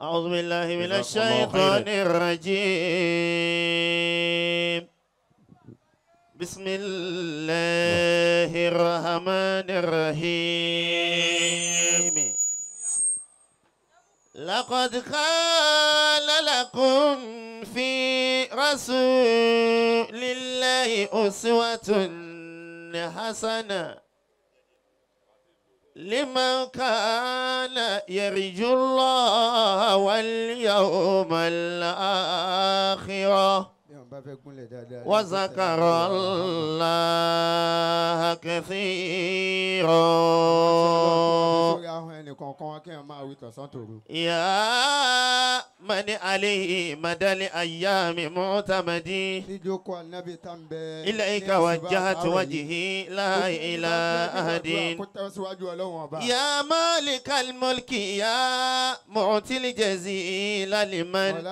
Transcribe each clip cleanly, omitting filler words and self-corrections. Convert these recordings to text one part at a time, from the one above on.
أعوذ بالله من الشيطان الرجيم. بسم الله الرحمن الرحيم. لقد قال لكم في رسول الله أسوة حسنة لمن كان يرجو الله واليوم الآخر وذكر الله كثيرا. يا من عليه مدى الأيام معتمدي إليك وجهت وجهي لا إلى أحد. يا مالك الملك يا معطي الجزيل لمن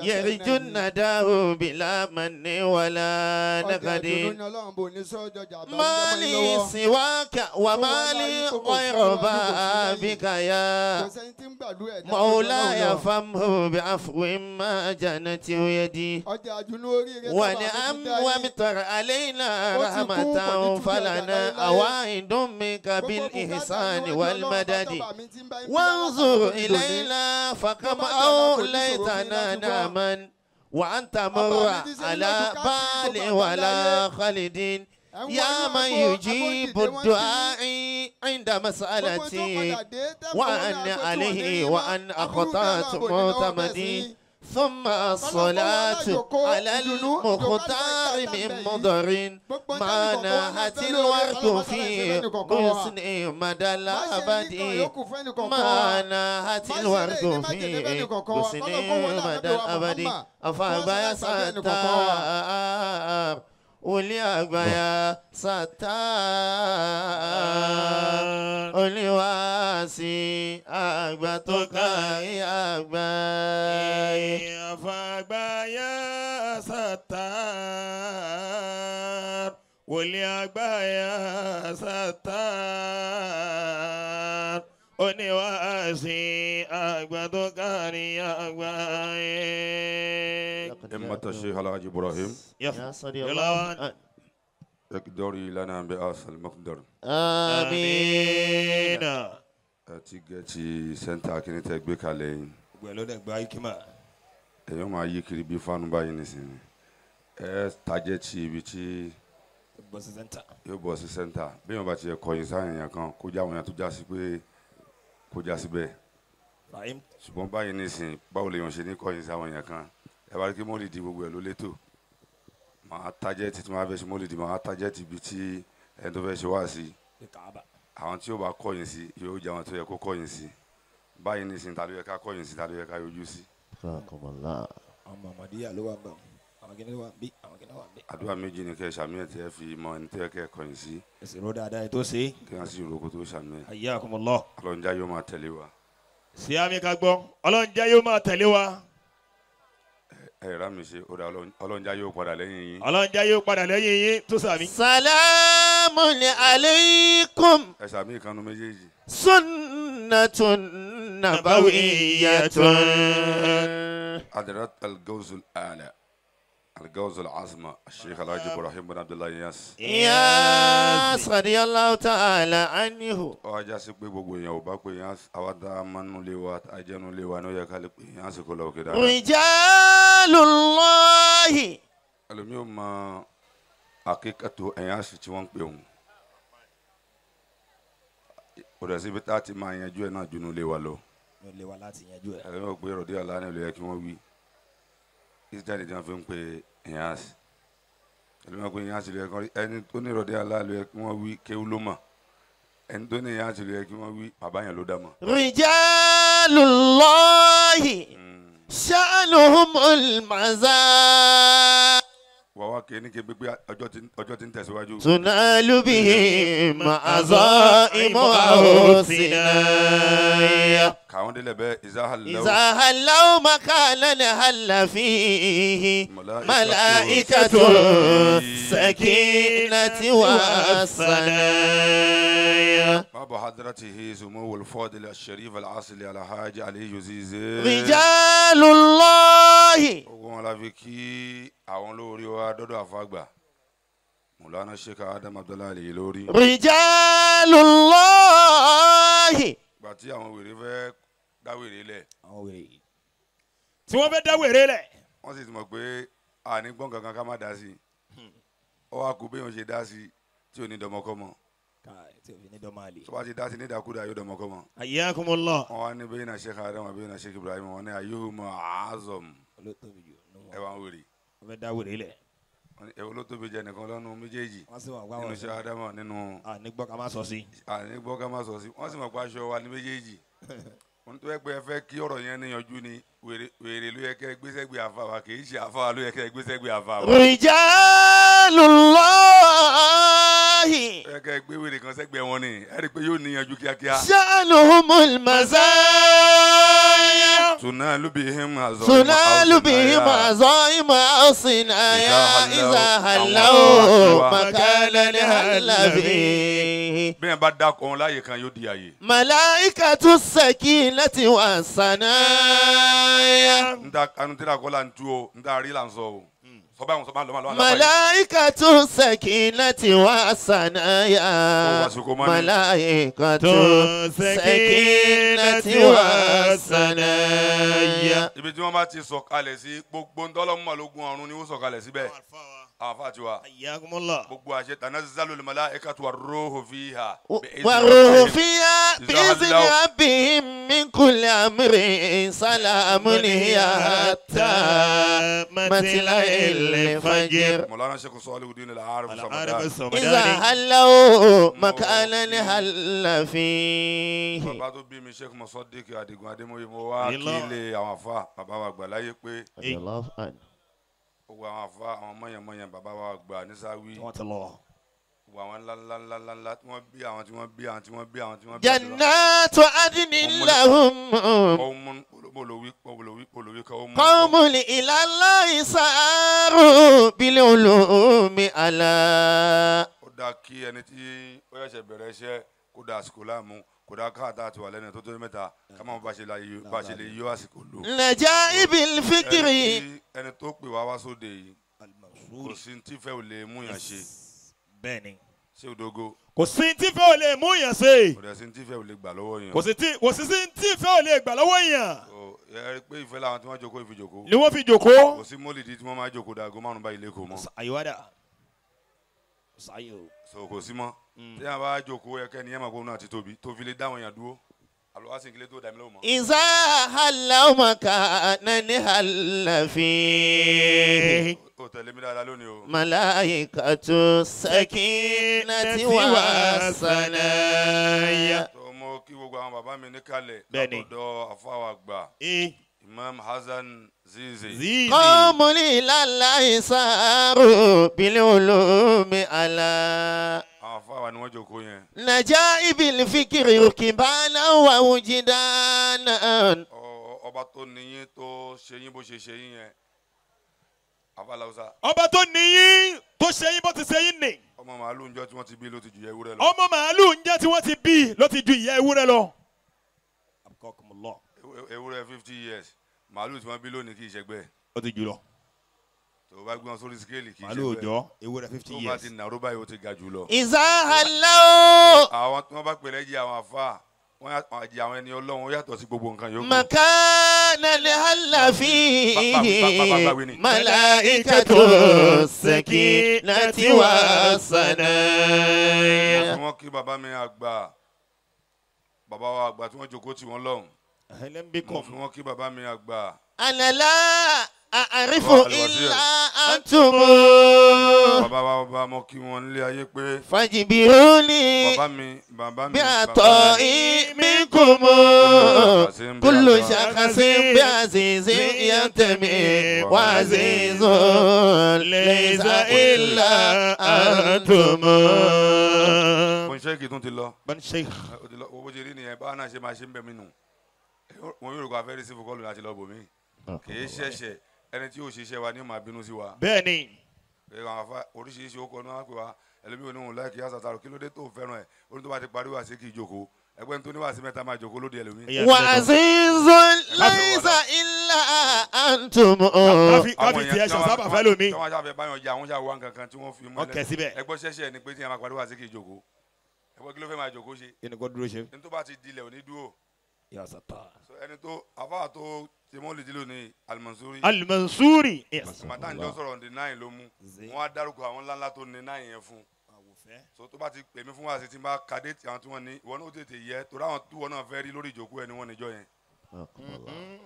يرجو النداه بلا من ولا نقد. ما لي سواك وما لي غير بابك يا مولاي فامه بعفو ما جنت يدي. ونعم وامطر علينا رحمة فلنا أوائد منك بالإحسان والمدد. وانظر إلينا فكم أوليتنا نعما وأنت مر على بال ولا خالد. يا من يجيب الدعاء عند مسألتي وأن عليه وأن أخطأت معتمدي. ثم الصلاة على المختار من مضر ما نهت الورد في حسن مدى الأبد. ما نهت الورد في حسن مدى الأبد. أفأبا ستار olú àgbáyà sátár olúwàsí àgbà tó kárí àgbáyé. Àfàgbáyà sátár wòlíì àgbáyà sátár oníwàásí àgbà tó kárí àgbáyé. همة الشيخ الحاج إبراهيم يا صديق الله اقدري لنا بأس المقدر. آمين. Ti gẹ̀ẹ́tì sẹ́ńtà kí ni tẹ́ gbé kalẹ̀ yìí. Gbẹ̀lú dẹ̀ gba ikima. Èèyàn máa yí kiri bí fánú báyìí nísìnyí. Ẹ tajẹ́ tí ibi tí bọ́ sí sẹ́ńtà. Yóò bọ̀ sí sẹ́ńtà. Bí èèyàn bá ti kọ̀yìn sáyẹn yẹn kan kó já àwọn yẹn tó já sí pé kó já sí bẹ́ẹ̀. Ṣùgbọ́n báyìí nísìnyí báwo lèèyàn ṣe ní kọ̀yìn sáwọn yẹn kan. Ẹ bá rí kí mọ́lìdì gbogbo ẹ̀ ló létò. Màá tajẹ́ tí tí màá fẹ́ ṣe mọ́lìdì màá tajẹ́ tí ibi tí ẹni tó fẹ́ ṣe wá sí. Àwọn tí yóò bá kọ̀yìn sí yóò jẹ́ àwọn tó yẹ kó kọ̀yìn sí. Báyìí nísìnyí ta ló yẹ ká kọ̀yìn sí ta ló yẹ ká yọjú sí. Àwọn Ahmadiyya ló wà ń bẹ̀, àwọn kìnìún wà ń bí, àwọn kìnìún wà ń bí. Àdúrà méjì ni kẹ́ ẹ ṣàmì ẹ̀ tí ẹ fi mọ ẹni tó yẹ kẹ́ ẹ kọ̀yìn sí. Ẹ̀sìn ro dáadáa ẹ̀ tó ṣe. Kí wọ́n sì roko tó ṣàmì ẹ̀. Hayyakumullah. Ọlọ́njà yóò máa tẹ̀lé wa. Síámi ká gbọ́, ọlọ́njà yóò máa tẹ̀lé wa. Ẹ rà mí ṣe, ó dà ọlọ́njà yóò padà lẹ́yìn yín. Ọlọ́njà yóò padà lẹ́yìn yín tó sàmì. Salamun alaykum. Ẹ sàmì ìkànnì méjèèjì. Sunnatun nabawiyyatun. حضرات الجوز الأعلى الجوز العظمى الشيخ الحاج إبراهيم بن عبد الله Niass. Niass رضي الله تعالى عنه. Ó já sí pé gbogbo èèyàn ò bá pé Niass àwa tá a máa nú lé wa ajẹ́nu lé wa ní ó yẹ ká lè pé Niass kó lọ òkè dáadáa. Rijalullahi. Ẹlòmíì ò mọ àkíkàtò Niass tí wọ́n ń pè òun. Kò dẹ̀ síbi tá a ti máa yanjú ẹ̀ náà junú lé wa lọ. Lé wa láti yanjú ẹ̀. Ẹlòmíì ò pé rọ̀dí àlá ni ó lè yẹ kí wọ́n wí. Israẹli tí wọ́n fi ń pe Niass. Ẹlòmíì ò pé Niass ló yẹ kí wọ́n rí ẹni tó ní rọ̀dí àlá ló yẹ kí wọ́n wí kéwú ló mọ̀. Ẹni tó ní Niass ló yẹ kí wọ́n wí bàbá yẹn ló dá mọ̀. Rijalullahi sha'nuhumul mazaa. Wà wá Àwọn kì í ní kí gbégbé ọjọ́ tí ń tẹ̀síwájú. Tunalu bihi ma'azaimu awsinaya. Kàwọn délẹ̀ bẹ́ẹ̀ ìzáhàláwò makanan halla fihi malaikatu sakinati wa sanaya. Baba hadratihi sumuwul fadil al-sharif al-asli alhaji Aliyu Zize. Rijalullahi. Ogun wọn la fi kí àwọn olórí wa dọ́dọ̀ àfàgbà Mùlánà Sheikh Adam Abdullahi Ali lórí. Rijalullahi. Ìgbà tí àwọn wèrè fẹ́ dá wèrè lẹ̀. Àwọn wèrè tí wọ́n fẹ́ dá wèrè lẹ̀. Wọ́n sì ti mọ̀ pé àní gbọ́n kankan ká má dá sí i. Ó wá kú bí wọ́n ṣe dá sí i tí ò ní dọmọkọ́mọ. Tó bá ti dá sí ní ìdákúdá yóò dọmọkọ́mọ. Hayyakumullah. Wọ́n wá ní bẹ́ẹ̀ náà Sheikh Adam àbẹ́ẹ̀ náà Sheikh Ibrahim wọ́n ní ayyuhuma a'zam. Ẹ wá ń wèrè. Wọ́n fẹ́ dá wèrè lẹ̀. Èwo ló tóbi jẹ nìkan lọ́nu méjèèjì nínú iṣẹ́ Ádámọ̀ nínú. Ànígbọ́ ká má sọ sí. Ànígbọ́ ká má sọ sí. Wọ́n sì mọ̀ pé aṣọ wa ní méjèèjì. Wọ́n tó yẹ pé ẹ fẹ́ kí ọ̀rọ̀ yẹn níyanjú ni wèrè ló yẹ kẹ́ gbéṣẹ́gbé àfa wa kì í ṣe àfa wa ló yẹ kẹ́ gbéṣẹ́gbé àfa wa. Rijalullahi. Ó yẹ kẹ́ gbé wèrè kan sẹ́gbẹ̀ẹ́ wọn ni ẹ rí i pé yóò níyanjú kíákíá. Sha'nuhumul mazaya. Tunalu bihim azaim awsinaya iza hallaw makanan halla fihi. Bí ẹ bá dákọ̀ ọ́n láàyè kan yóò di àyè. Malaikatu sakinati wa sanaya. N ta anu tẹ́lẹ̀ kọ́ la ń tu o, n ta rí la ń sọ o. Sọba àwọn sọba lọ́mọ lọ́mọ. Malaikatu sakinati wa sanaya. Malaikatu sakinati wa sanaya. Ibi tí wọ́n bá ti sọ̀kalẹ̀ sí gbogbo ntọ́lọ́mọlógún ọ̀run ni ó sọ̀kalẹ̀ síbẹ̀. Àfa tiwa. Hayyakumullah. Gbogbo àṣẹ tanazzalul malaikatu warruhu fiha. Warruhu fiha bi'izni rabbihim min kulli amrin salamun hiya hatta matla'il fajr. Mawlana Sheikh Salihuddin Al-Arif Samadani. Iza hallaw makanan halla fihi. Bàbá tó bí mi Sheikh Mosadiq Adigun Adémọ́yé mo wá kílé àwọn àfa bàbá wa gbà láyé pé. Gbogbo àwọn afa àwọn mọ̀yànmọ̀yàn bàbá wa gbà ní sáwí. Wọ́n ti lọ. Gbogbo àwọn ńlá ńlá ńlá ńlá ńlá tí wọ́n bí àwọn tí wọ́n bí àwọn tí wọ́n bí àwọn tí wọ́n bí. Jannatu adnin lahum. Qawmun olówí olówí olówí qawmun. Qawmun ila Allahi saru bil ulumi ala. Ó dáa kí ẹni tí ó yẹ̀ṣẹ̀ bẹ̀rẹ̀ iṣẹ́ kó da àsìkò láàmú kó dáa káàtà àti wà lẹ́nu tó tó mẹ́ta ká má bá ṣe lè yọ àsìkò lò. Najaibil fikri. Ẹni tó pè wá wá sóde yìí kò sí tí fẹ́ ò lè mú yàn ṣe. Bẹ́ẹ̀ni. Ṣé òdogo. Kò sí tí fẹ́ ò lè mú yàn ṣe. Kò dẹ̀ sí tí fẹ́ ò lè gbà lọ́wọ́ yàn. Kò sí tí fẹ́ ò lè gbà lọ́wọ́ yàn. Ẹ rí i pé ìfẹ́ làwọn tí wọ́n jókòó ìfi jókòó. Ni wọ́n fi jókòó. Kò sí mólìdí tí wọ́n máa jókòó dàgó márùn-ún báyìí lẹ́kọ̀ọ́ mọ́. Àyíwádà. So kò sí mọ́. Tí a bá jókòó yẹ kẹ́ni yẹn máa kó náà ti tóbi tó fi lè dáwọn yàn dúró. Iza hallaw makanan halla fihi. O tẹ̀lé mi dáadáa lónìí o. Malaikatu sakinati wa sanaya. Tó mo kí gbogbo àwọn bàbá mi níkàlẹ̀ látọ̀dọ̀ àfáwà àgbà. Imam Hasan Zizi. Qawmun ila Allahi saru bil ulumi ala. Àwọn afáwa ni wọ́n jókòó yẹn. Najaibil fikri rukbana wa wujidana. Ọba tó níyín tó ṣe yín bó ṣe ṣe yín yẹn. Afáláwùsá. Ọba tó níyín tó ṣe yín bó ti ṣe yín nì. Ọmọ màálù ń jẹ́ tí wọ́n ti bí ló ti ju ìyá ewúrẹ́ lọ. Ọmọ màálù ń jẹ́ tí wọ́n ti bí ló ti ju ìyá ewúrẹ́ lọ. Ewúrẹ́ 50 years màálù tí wọ́n bí lónìí kì í ṣẹgbẹ́. Ó ti jù lọ. Tó o bá gbé wọn sórí skéèlì kì í ṣẹgbẹ́. Màálù òjọ́ ewúrẹ́ 50 years. Tó o bá ti nàró báyìí ó ti ga jù lọ. Iza hallaw. Àwọn tí wọ́n bá pèlè jẹ́ àwọn àfa wọ́n jẹ́ àwọn ẹni Ọlọ́run ó yàtọ̀ sí gbogbo nǹkan yòókù. Makanan halla fihi malaikatu sakinati wa sanaya. Wọ́n kí bàbá mi àgbà bàbá wa àgbà tí wọ́n jókòó tì wọ́n lọ́hùn. Mo fi wọ́n kí bàbá mi àgbà. Ànàlá أعرف إلا أنتم. Bàbá wa bá mọ kí wọn nílé ayé pé. فاجبروني Bàbá mi bàbá mi. بعطائي منكم. كل شخص بعزيز ينتمي وعزيز ليس إلا أنتم. Bọ́n ṣéèkì tún ti lọ. Bọ́n ṣéèkì. Ó ti lọ owó ṣe rí nìyẹn báwa náà ṣe máa ṣe ń bẹ̀ mí nù. Wọn yóò rò kó afẹ́ rí sí fúkọ́lù láti lọ bò mí. Kì í ṣẹ̀ṣẹ̀ ẹni tí yóò ṣiṣẹ́ wa ni yóò máa bínú sí wa. Bẹ́ẹ̀ni. Oríṣiríṣi ó kọ ní wọn pè wá ẹlòmíì ò ní òun láìkí àṣàtàrò kí ló dé tó fẹ́ràn ẹ̀ oní tó bá ti parí wá sí kì í jókòó ẹgbẹ́ tó ní wá sí mẹ́ta máa jókòó lóde ẹlòmíì. وعزيز ليس إلا أنتم. Káfí tiẹ̀ ṣàṣàbà fẹ́ lómi. Tí wọ́n ṣàfẹ́ báyọ̀ jà àwọn ṣàwọn nǹkan tí wọ́n fi mú Wọ́n kẹ̀ síbẹ̀. ẹgbẹ́ ṣẹ̀ṣẹ̀ ni pé tí yẹn máa parí wá sí kì í jókòó ẹgbẹ́ kí ló fẹ́ máa jókòó ṣe. Kí ni kò dúró ṣe. Ní tó bá ti dilẹ̀ ò ní dúró. Ya sata. Ẹni tó àfáà tó ṣe mọ́lìdí lónìí Al-Mansuri. Al-Mansuri. Yes. Màtá ń jọ sọ̀rọ̀ ní 9 ló mú. Wọ́n á dárúkọ àwọn ńláńlá tó ní 9 yẹn fún. So tó bá ti pè mí fún wa sí ti bá kadé tí àwọn tí wọ́n ní ìwọ náà ó tètè yẹ torí àwọn tí wọ́n náà fẹ́ rí lórí ìjókòó ẹni wọ́n níjọ́ yẹn.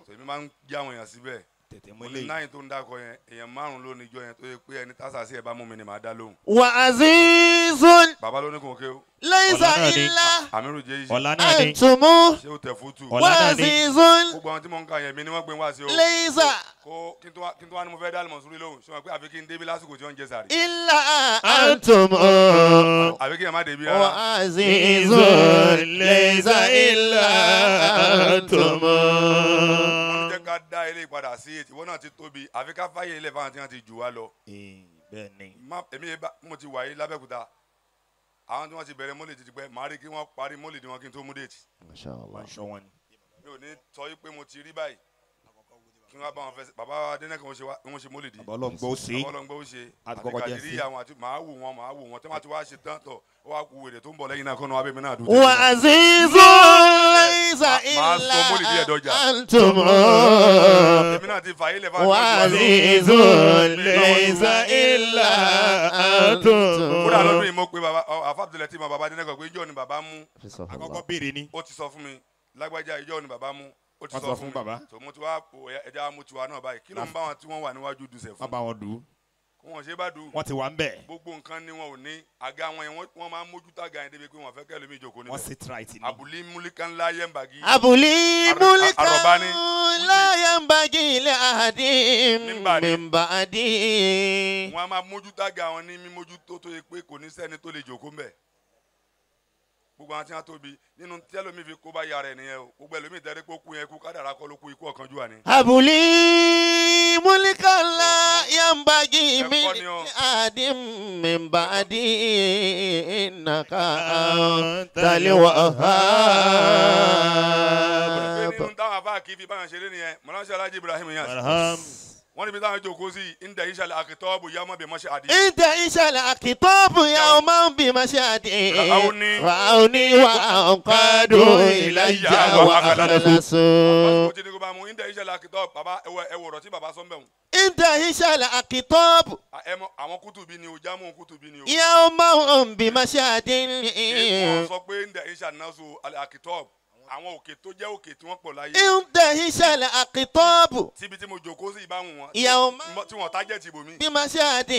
So èmi máa ń já àwọn èèyàn síbẹ̀. Tètè mú Mo ní eléyìí. 9 tó ń dákọ yẹn èèyàn 5 ló níjọ́ yẹn tó yẹ pé ẹni tásà sí ẹ̀ bá mú mi ni màá dá lóhùn. وعزيز Bàbá ló ní kò ké o. ليس Ọ̀la náà ni. إلا Àmírù jẹ́ iṣẹ́. Ọ̀la náà ni. أنتم. Ṣé o tẹ̀ fútù? Ọ̀la náà ni. وعزيز Gbogbo àwọn tí mò ń kà yẹn mi ni wọ́n gbé wá sí o. ليس Kó kí n tó wá ní mo fẹ́ dá Al-Mansuri lóhùn ṣé wọn pé àfi kí n débi lásìkò tí wọ́n ń jẹ sàrí. إلا أنتم. Àfi kí n má débi rárá. وعزيز ليس إلا أنتم. Wọ́n ní jẹ́ ká dá ilé padà sí ètí wọ́n náà ti tóbi àfi ká fáyé ilé fáwọn tí wọ́n ti jù wá lọ. Bẹ́ẹ̀ni. Má èmi yẹn bá mo ti wà yìí l'Abẹ́òkúta àwọn tí wọ́n ti bẹ̀rẹ̀ mólèdì ti pẹ́ màá rí kí wọ́n parí mólèdì wọn kí n tó mú déètì. Wọ́n ṣọ́ wọn ni. Mi ò ní sọ yí pé mo ti rí báyìí kí wọ́n bá wọn fẹsẹ̀ bàbá Adénẹ́kàn wọ́n ṣe mólèdì. Bàbá ọlọ́ngbọ́ ó ṣe. Bàbá ọlọ́ngbọ́ ó ṣe. Àti Àti kọ́kọ́ jẹ́ kàdírí sí. àwọn àti màá wò wọn màá wò wọn tí wọ́n ti wá ṣe tán tọ̀ ó wá ku wèrè tó ń bọ̀ lẹ́yìn náà kọ́nà wá bẹ́ẹ̀ mi náà dùn. وعزيز ليس Màá sọ mólèdì إلا ẹ̀ dọjà. أنتم. Èmi náà ti fà yín lẹ̀ fáwọn. وعزيز ليس إلا أنتم. Kódà lọ́dún yìí mo pe bàbá àfàbùtẹ̀lẹ̀ tí mo bàbá Adénẹ́kàn pé ìjọ ni bàbá mú. Àkọ́kọ́ béèrè ni. Ó ti sọ fún mi lágbájá ìjọ ni bàbá mú. Ó ti Wọ́n sọ fún mi bàbá. tó mo ti wá ẹja mú tiwa náà báyìí kí ló ń bá wọn tí wọ́n wà níwájú dùsẹ̀ Wọ́n fún. bá wọn dùn. Kó wọn ṣe bá dùn. Wọ́n ti wà ń bẹ̀. Gbogbo nǹkan ni wọn ò ní àga wọn yẹn wọ́n máa ń mójútó àga yẹn débi pé wọ́n fẹ́ kẹ́ lómi ìjókòó Wọ́n níbẹ̀. sit right ni. Àbúlí múlíkà ńlá yẹn bàgí. أبلي ملكا Arọ̀bání. لا ينبغي لأحد من بعدي. من بعدي. Wọ́n á máa mójútó àga wọn ní mímójútó tó yẹ pé kò ní sẹ́ni tó lè jókòó ńbẹ̀. Gbogbo àwọn tí wọ́n tóbi nínú tí ẹlòmíì fi kó bá yàrá ẹ̀ nìyẹn o. Gbogbo ẹlòmíì tẹ́lẹ̀ pé ó kú yẹn kú kádàrá kọ́ ló kú ikú ọ̀kánjúwà ni. أبلي ملكا لا ينبغي Ẹ̀kọ́ من ni o. أحد من بعدي إنك أنت Pé الوهاب. nínú táwọn afá kì í fi báyọ̀ ṣeré nìyẹn Mọ̀láṣẹ́ Alájí Ibrahim Niass. Barham. Wọ́n níbi táwọn jókòó sí ìndẹ̀ ìṣàlẹ̀ àkìtọ́ọ̀bù yàmọ́ bí mọ́ṣẹ́ àdí. انت إيش الخطاب يوما بمشهد رأوني. رأوني وأنقادوا إلي وأخلصوا. Ó ti ní kó bá mú ìndẹ̀ ìṣàlẹ̀ àkìtọ́ọ̀bù bàbá ẹwọ ọ̀rọ̀ tí bàbá sọ ń bẹ̀ wọ́n. انت إيش الخطاب Àwọn kútùbí ni o jámù kútùbí ni o. يوما بمشهد Wọ́n sọ pé ìndẹ̀ ìṣàlẹ̀ náà so àkìtọ́ọ̀bù àwọn òkè tó jẹ́ òkè tí wọ́n pọ̀ láyé. انت إيش الخطاب Síbi tí mo jókòó sí ìbámu wọn. يوما Tí wọ́n tájẹ̀ tìbò mi. بمشهد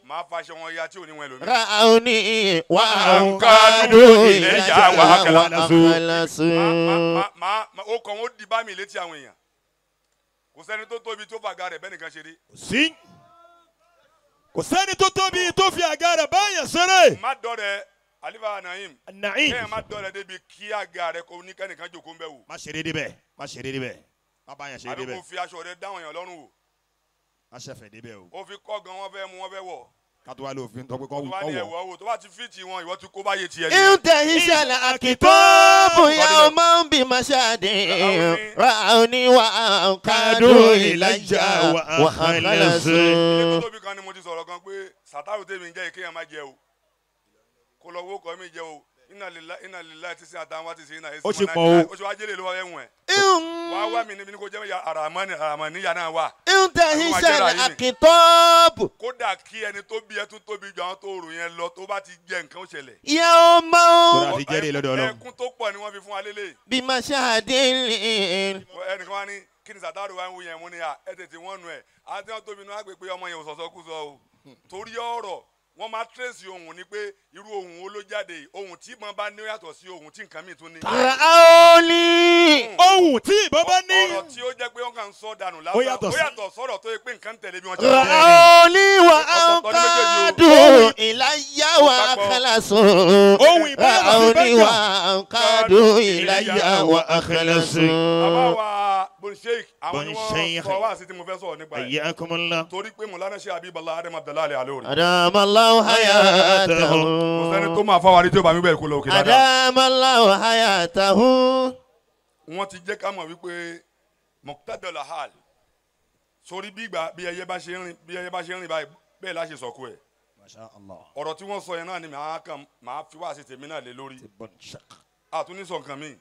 Màá faṣọ wọn ya tí ò ní wọn ẹlòmíì. رأوني وأنقادوا وأنقادوا إلي إلي وأخلصوا. وأخلصوا. Má ó kàn ó di bá mi létí àwọn èèyàn. Kò sẹ́ni tó tóbi tó fàgà rẹ̀ bẹ́ẹ̀ nìkan ṣe rí. Sí. Kò sẹ́ni tó tóbi tó fi àga rẹ̀ báyàn ṣeré. Má dọ̀rẹ́ Alifa Naim. Naim. Kéèyàn má dọ̀rẹ́ débi kí àga rẹ̀ kò ní kẹ́nìkan jókòó ń bẹ̀ wò. Má ṣeré débẹ̀. Má ṣeré débẹ̀. Má báyàn ṣeré Àbí débẹ̀. kò fi aṣọ rẹ̀ dáwọn èèyàn lọ́rùn wò. Má ṣẹ̀fẹ̀ débẹ̀ o. Ó fi kọ́ gan wọ́n fẹ́ mu wọ́n fẹ́ wọ̀. Ká tó wá lófin tó pé kọ́ Tó bá ní wọ̀. ẹ̀wọ̀ wò tó bá ti fìtì wọn ìwọ ti kó báyé tiẹ̀ ni. انت إيش الخطاب يوما بمشهد رأوني وأنقادوا إلي Ilé وأخلصوا. tó tóbi kan ni mo ti sọ̀rọ̀ kan pé sàtàrù tèmi ń jẹ́ ìkéyàn má jẹ o. Kó lọ wó kọ́ mi jẹ o. Inna lillahi inna lillahi ti sin àtàwọn wá ti sin iná. Ó ṣe pọ̀ o. Ó ṣe wá jẹ́lẹ̀ ló wá fẹ́ wọ̀n ẹ̀. Wàá wá mi níbi ní kò jẹ́ àràmọ́ níyà náà wà. انتهش الأقطاب. Kódà kí ẹni tó bí ẹ tún tóbi ju àwọn tó rò yẹn lọ, tó bá ti jẹ nǹkan, ó ṣẹlẹ̀. يوما Tóra ti jẹ́rìí lọ́dọ̀ Ọlọ́run. Ẹkún tó pọ̀ ni wọ́n fi fún wa lélẹ̀. بمشهد. Ẹnìkan wá ní kí ni sàtàrù wa ń wú yẹn mú ni à ẹ tètè wọ́n nu ẹ̀ àti wọn tóbi nu àgbè pé ọmọ yẹn ò sọ̀sọ́ kú sọ o, torí ọ̀rọ̀ wọ́n máa trace ohun ni pé irú ohun wo ló jáde yìí, ohun tí mo bá ní ó yàtọ̀ sí ohun tí nǹkan mìíràn tún ní. رأوني. Ohun tí ìbọn bá ní. Ọ̀rọ̀ tí ó jẹ́ pé wọ́n kàn ń sọ dànù lásán Ó yàtọ̀ ó yàtọ̀ sọ̀rọ̀ tó yẹ pé nǹkan tẹ̀lé bí wọ́n ti. رأوني Ọ̀tọ̀ọ̀tọ̀ ní méjèèjì o. وأنقادوا إلي وأخلصوا. Ohun ìbọn yàtọ̀ sí رأوني bẹ́ńkà. وأنقادوا إلي Bàbá وأخلصوا. wa Bon Sheikh, àwọn ni Bon wọ́n Sheikh. sọ wá sí tí mo fẹ́ sọ̀rọ̀ nípa ẹ̀. Hayyakumullah. Torí pé Mọ̀lánà Sheikh Habibullah Adam Abdullahi Alori. أدام الله حياته. Kò sẹ́ni tó máa fáwọn arí tí ó bá mi bẹ́ẹ̀ kó lọ òkè dáadáa. أدام الله حياته. Wọ́n ti jẹ́ ká mọ̀ wípé muqtadal hal sórí bí ìgbà bí ẹyẹ bá ṣe ń rìn, bí ẹyẹ bá ṣe ń rìn báyìí, bẹ́ẹ̀ la ṣe sọ̀kò ẹ̀. Masha Allah. Ọ̀rọ̀ tí wọ́n sọ yẹn náà ni màá kàn màá fi wá sí tèmi náà lé lórí. Ti Bon Sheikh. Àtúní sọ nǹkan míì.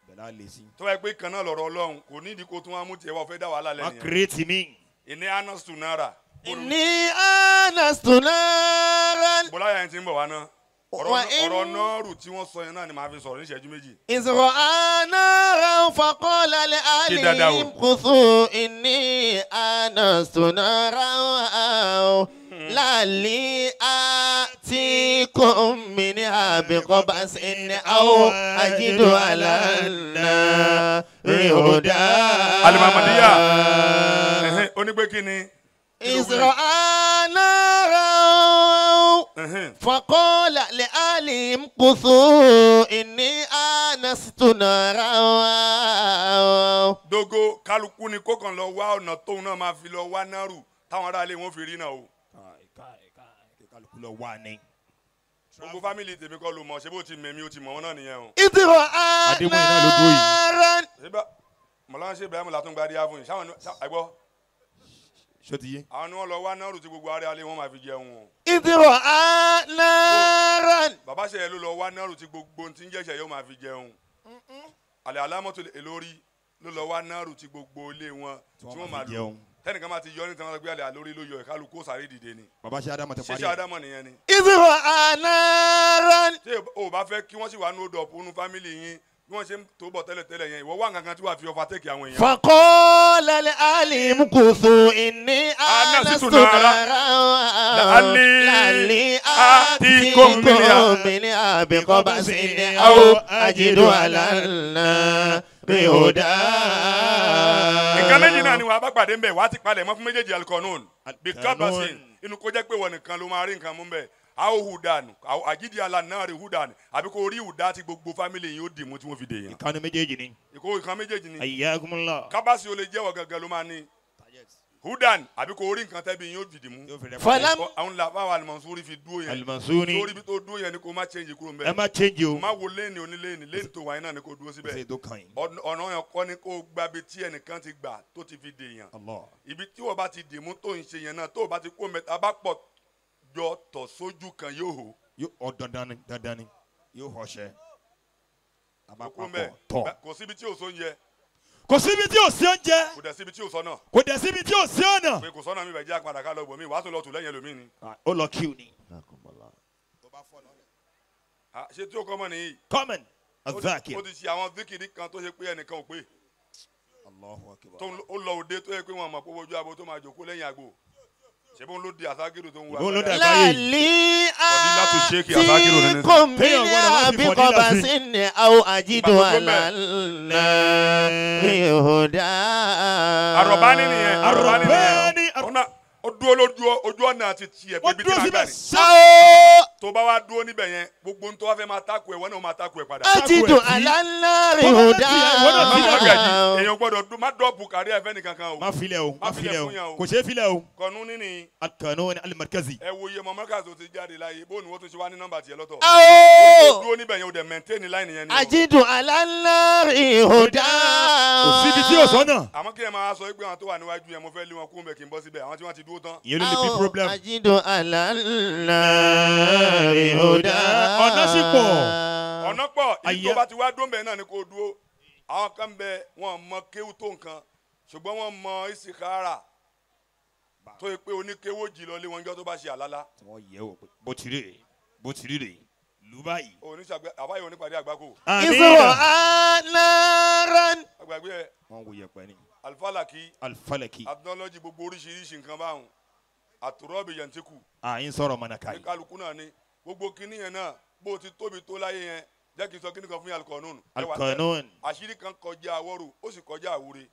Bẹ̀rẹ̀ lè sí. Tó bá yẹ pé kan náà lọ̀rọ̀ Ọlọ́run, kò ní ìdí kó tún wá mú tiẹ̀ wá fẹ́ dá wàhálà Má lẹ́nu yẹn. kírètì mi. Ìní anastu náírà. إني آنست نارا. Bọ́lá yẹn ti ń bọ̀ wá ná. Ọ̀rọ̀ nọ́ọ̀rù tí wọ́n sọ yẹn náà ni màá fi sọ̀rọ̀ ní ìṣẹ́jú 2. إذ رأى نارا فقال Kí dáadáa o. لأهلهم كثوا إني آنست نارا لعلي آتيكم منها بقبس أو أجد على النار هدى. Alimamadiya. Ẹ̀hẹ́n, ó ní pé kí ni. إذ رأى نارا فقال لأهلهم كثوا إني آنست نارا. Dogo kálukú ni kó kàn lọ wá ọ̀nà tóun náà máa fi lọ wá náírù táwọn aráalé wọn fi rí náà o. Káì káì káì. Kálukú lọ wá ní. Gbogbo family tèmi kọ́ ló mọ̀, ṣé bó ti mẹ̀mí o ti mọ̀ wọn náà nìyẹn o. إذ رأى Adémọ́yìn náà ló dúró yìí. نارا. Ṣé bá Mọ̀lá ṣe Ibrahim látún gba díá fún yìí sáwọn àgbọ̀ Ṣó ti yé? àwọn ni wọ́n lọ wá náírù tí gbogbo aráalé wọn máa fi jẹun o. إذ رأى نارا. Bàbá ṣe yẹn ló lọ wá náírù tí gbogbo ohun tí ń jẹ́ṣẹ̀ yóò máa fi jẹun. Àlẹ́ alámọ̀tò èlórí ló lọ wá náírù tí gbogbo ilé wọn tí wọ́n máa fi lò. jẹun. Tẹnìkan máa ti yọ ní tí wọ́n sọ pé àlẹ́ àlórí ló yọ, ìkálukú sáré dìde ni. Bàbá ṣe Ádámọ̀ ti parí. Ṣíṣe Ádámọ̀ nìyẹn ni. إذ رأى نارا. Tí o bá fẹ́ kí wọ́n sì wà ní odò ọ̀pọ̀ family yín bí wọ́n ṣe ń tó bọ̀ tẹ́lẹ̀tẹ́lẹ̀ yẹn, ìwọ wá nǹkan kan tí wàá fi overtake àwọn èèyàn. فقال لأهلهم كثوا إني آنست نارا لعلي لعلي آتيكم آتيكم منها منها بقبس أو أجد على النار هدى. Nǹkan méjì náà ni wàá bá pàdé ńbẹ, wàá ti palẹ̀ mọ́ fún méjèèjì. Alikọ́nùn bí kábàsìn inú kó jẹ́ pé wọ́n nìkan ló máa rí nǹkan mú bẹ́ẹ̀ a ó hudan àjídìí ala náà rí hudan, àbí kó rí hudan tí gbogbo family yìí ó dì mú tí wọ́n fi dè yàn. Ìkànnì méjèèjì ni. Ìkó nǹkan méjèèjì ni. Hayyakumullah. Kábàsì ó lè jẹ́wọ́ gangan ló máa ní hudan, àbí kó rí nǹkan tẹ́bi yín ó dìdì mú. Yóò fi rẹ فلم Àwọn là báwa Al-Mansuri fi dúró yẹn. Al-Mansuri. Sórí bí tó dúró yẹn ni kó má change kúrò Ẹ ńbẹ̀. má change o. Má wo lane onílane, lane tó wáyé náà ni kó dúró Ṣe síbẹ̀. tó kàn yín. Ọ̀nà yẹn kọ́ ni kó gba ibi tí ẹnìkan ti gbà tó ti fi dè yàn. Allah. Ibi tí wọ́n bá ti dì mú tó ń ṣe yẹn náà, tó o bá ti kó mẹ́ta bá pọ̀ jọ tọ̀ sójú kan yóò hò. Yóò ọ dandan ni, dandan ni. Yóò họṣẹ. A bá Kó mẹ́ papọ̀ tọ̀. Kò síbi tí ò sóúnjẹ. Kò síbi tí ò sí oúnjẹ. Kò dẹ̀ síbi tí ò sọ́nà. Kò dẹ̀ síbi tí ò sí ọ̀nà. Pé kò sọ́nà mi bẹ̀ jẹ́ àpàdà ká lọ bò mí, wàá tún lọ tù lẹ́yìn ẹlòmíì ni. Ó lọ kíw ni. Ah, ṣé tí ó kọ́ mọ́ nìyí? Common. Ó Azakir. ti ṣe àwọn zikiri kan tó ṣe pé ẹnìkan ò pé. Allahu akbar. Tó ó lọ òde tó yẹ pé wọn mọ̀ pé ojú abo tó máa jòkó lẹ́yìn àgbo, ṣé bóun ló di àságìrì tó ń wá. Ìbọn ló dà- لعلي Fọdílátù Sheikh Azakiru ní nísìnyí. آتيكم Téèyàn gbọ́dọ̀ منها wá fi fọdílà sí. بقبس أو أجد Ìgbà tó على bẹ́ẹ̀. النار هدى. Àrọ̀bání nìyẹn, àrọ̀bání nìyẹn. Àrọ̀bání. Ọ̀nà ó dúró lójú ojú ọ̀nà àti tiẹ̀ pé Wọ́n ibi tí dúró màá gbà síbẹ̀ ní. sá. أو Tó bá wá dúró níbẹ̀ yẹn, gbogbo ohun tó wá fẹ́ máa tákù ẹ̀, wọ́n náà máa tákù ẹ̀ padà. أجد على النار Tó bá fẹ́ tiẹ̀, ìwọ náà Má fi má dà. gàjí, هدى. èèyàn gbọ́dọ̀ má dọ́ọ̀bù kárí ẹ̀fẹ́ nìkan kan o. Má filẹ̀ o. Má Má filẹ̀ filẹ̀ fún yàn o. o. Kò ṣeé filẹ̀ o. Kọ̀nú níní. Al-Kanun al-Markazi. Ẹ wo iye ọmọ mọ́kà tó ti jáde láyé, bóun ni wọ́n tún ṣe wá ní nọ́mbà tiẹ̀ lọ́tọ̀. أو Ó dúró níbẹ̀ yẹn, o dẹ̀ maintain line yẹn ni o. أجد على النار هدى. Kò síbi tí ò sọ́nà. Àmọ́ kí ẹ máa sọ pé àwọn tó wà níwájú yẹn, mo fẹ́ lé wọn kú mbẹ̀ kí n bọ́ síbẹ̀, àwọn tí wọ́n ti dúró tán. Ìyẹn ló lè bí أو problem. أجد على النار هدى. Ọ̀nà sì pọ̀. Ọ̀nà pọ̀, ibi tó Àyà. bá ti wá dúró mbẹ̀ náà ni kò dúró. Àwọn kan bẹ wọn mọ kéwú tó nǹkan ṣùgbọ́n wọ́n mọ ìsìkára tó yẹ pé oníkéwó jì lọ lé wọn jọ tó bá ṣe àlálá. Tí wọ́n yẹ̀ wò pé bó ti rí rèé bó ti rí rèé lù báyìí. Oníṣàgbé àbáyọ onípàdé àgbákò. Ìṣòro ànáran. Àgbàgbé ẹ. Wọ́n wo yẹpẹ ni. Alifalaki. Alifalaki. Abdọ́lọ́jì gbogbo oríṣiríṣi nǹkan báwọn. Àtúrọ́bì yẹntiku. À ń sọ̀rọ̀ mọ̀nàkà yìí. Ní kálukú náà ni gbogbo kinní yẹn náà bó o ti tóbi tó láyé yẹn jẹ́ kí n sọ kinní kan fún yín alikọ̀nùn. Alikọ̀nùn. Àṣírí kan kọjá àwọ̀rò ó sì kọjá àwúre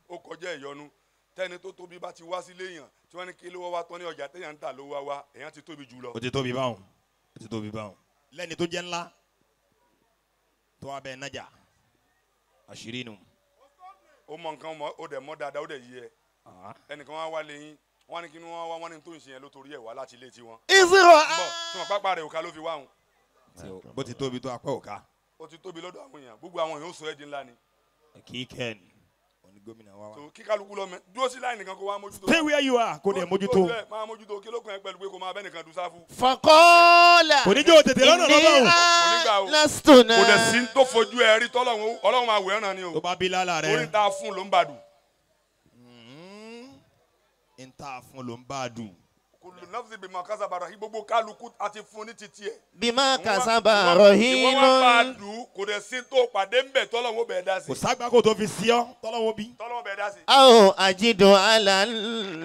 ó kọjá ìyọnu tẹ́ni tó tóbi bá ti wá sílé yàn tí wọ́n ní kí ló wá wá tán ní ọjà téèyàn ń tà ló wá wá èèyàn ti tóbi jù lọ. Ó ti tóbi báwọn ó ti tóbi báwọn lẹ́ni tó jẹ́ ńlá tó wá bẹ́ẹ̀ nájà àṣírí nu. Ó mọ nǹkan mọ ó dẹ̀ mọ́ dáadáa ó dẹ̀ yí ẹ ẹnìkan wá wá lẹ́yìn wọ́n ní kí wọ́n wá wọ́n ní tó ń ṣe yẹn ló torí ẹ̀ wá láti ilé tiwọn. Ìṣòro bọ̀ tí wọ́n pápá rẹ̀ òka ló fi wá wọn. Bó ti tóbi tó apá òka. Ó ti tóbi lọ́dọ̀ àwọn èèyàn gbogbo àwọn èèyàn ó sọ ẹ́ di ńlá ni. Kì í kẹ́ ni òní gómìnà wá wá. So kí kálukú lọ mẹ dúró sí láì nìkan kó wá mójútó. Stay where you are kó dẹ̀ mójútó. Máa mójútó kí ló kàn ẹ́ pẹ̀lú pé kó máa bẹ́ nìkan du sáfù. Faqala. Kò ní jẹ́ òtètè lọ́nà lọ́dọ̀ o. Lastuna. Kò dẹ̀ sí tó fojú ẹ rí tọ́lọ́run Ọlọ́run máa wẹ̀ ẹ́ ràn ni o. Tó bá bí lálà rẹ. Orí ta fún ló ń bá dùn. N ta fún ló ń bá dùn. Kullu nafsi bima kasaba rahim gbogbo kálukú àti fún ní titi ẹ̀. Bima kasaba rahim. Ìwọ wá bá a dùn kò dẹ̀ sí tó pàdé ń bẹ̀ tọ́lọ́run ó bẹ̀ dá sí. Kò ságbá kò tó fi sí ọ tọ́lọ́run ó bí. Tọ́lọ́run bẹ̀ dá sí. Aw ajidu ala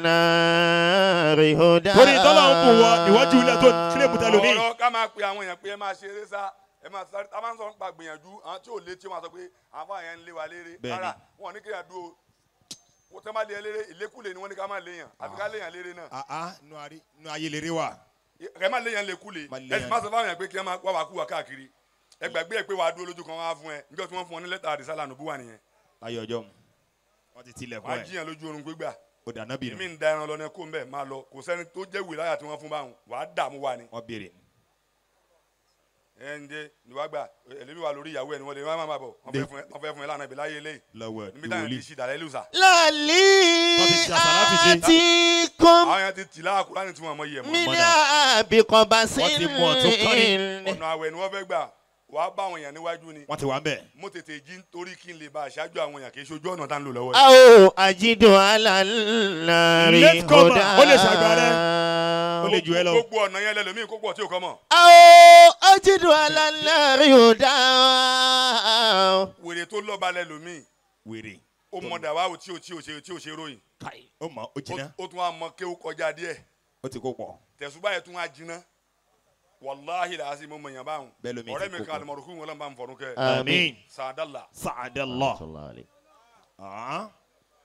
nari huda. Torí tọ́lọ́run bù wọ ìwọ́jú ilẹ̀ tó kílẹ̀ bùtẹ́ lómi. Ọ̀rọ̀ ká máa pe àwọn èèyàn pé ẹ máa ṣe eré sá ẹ máa sáré a máa ń sọ nípa gbìyànjú àwọn tí ò létí wọn sọ pé àwọn àyàn ń lé wa léré. Rárá wọn ní kéèyàn dúró wọ́n tẹ́ máa lé léré ìlékúlé ni wọ́n ní ká máa léyàn àfi ká léyàn léré náà. Nù ayé léré wa. Ẹ má léyàn lékúlé ẹ sì má sọ fáwọn yẹn pé kí ẹ máa wá wá kú wa káàkiri ẹ gbàgbé ẹ pé wàá dúró lójú kan wá fún ẹ níjọ́ tí wọ́n fún ọ ní lẹ́tà àdìsálà nùbú wà nìyẹn. Láyé ọjọ́ mu wọ́n ti tilẹ̀kùn ẹ̀. Wàá jiyàn lójú oorun gbégbà. Ó dáná bìrì. Èmi ń da ẹran lọ ní kó ń bẹ̀ máa lọ kò sẹ́ni tó jẹ́ wìláyà tí wọ́n fún báwọn wàá dààmú wa ni. Wọ́n béèrè. Ẹ ń dé níwá gbà ẹlẹ́bí wa lórí ìyàwó ẹ̀ ni wọ́n lè wọ́n máa bọ̀ wọ́n fẹ́ fún ẹ lánàá ibi láyé eléyìí. Lọ́wọ́ níbi táyà ti ṣì dàrẹ́ lùsà. Lálí àti kún. Àwọn yẹn ti tì láà Kúránì tí wọ́n mọ iye mọ́. Mi ní àbíkọ́ba sí ní. Ọ̀nà àwẹ̀ ni wọ́n fẹ́ gbà wàá bá àwọn èèyàn níwájú ni. Wọ́n ti wà ń bẹ̀. Mo tètè jí nítorí kí n lè bá aṣáájú àwọn èèyàn kì í ṣojú ọ̀nà tá ń lò lọ́wọ́ yìí. Aw ajidu ala nari huda. Ó lè ṣàgbà rẹ. Ó lè jù ẹ lọ. Gbogbo ọ̀nà yẹn lẹ́lòmíì kó pọ̀ tí ò kọ́ mọ̀. Aw ajidu ala nari huda. Wèrè tó lọ́ba lẹ́lòmíì. Wèrè. Ó mọ dàwa tí ò tí ò ṣe tí ò ṣe ròyìn. Ó mọ ó jiná. Ó tún wá mọ kéwú kọjá díẹ̀. Ó ti kó pọ̀. Tẹ̀sùbá yẹn tún wá jiná. Wàláhi la asi mo mọ̀nyàn báwọn. Ọ̀rẹ́ mi kan alimọ̀rùkú wọn lọ́nà bá ń fọ̀rún kẹ́. Àmín. Sàdálà. Sàdálà.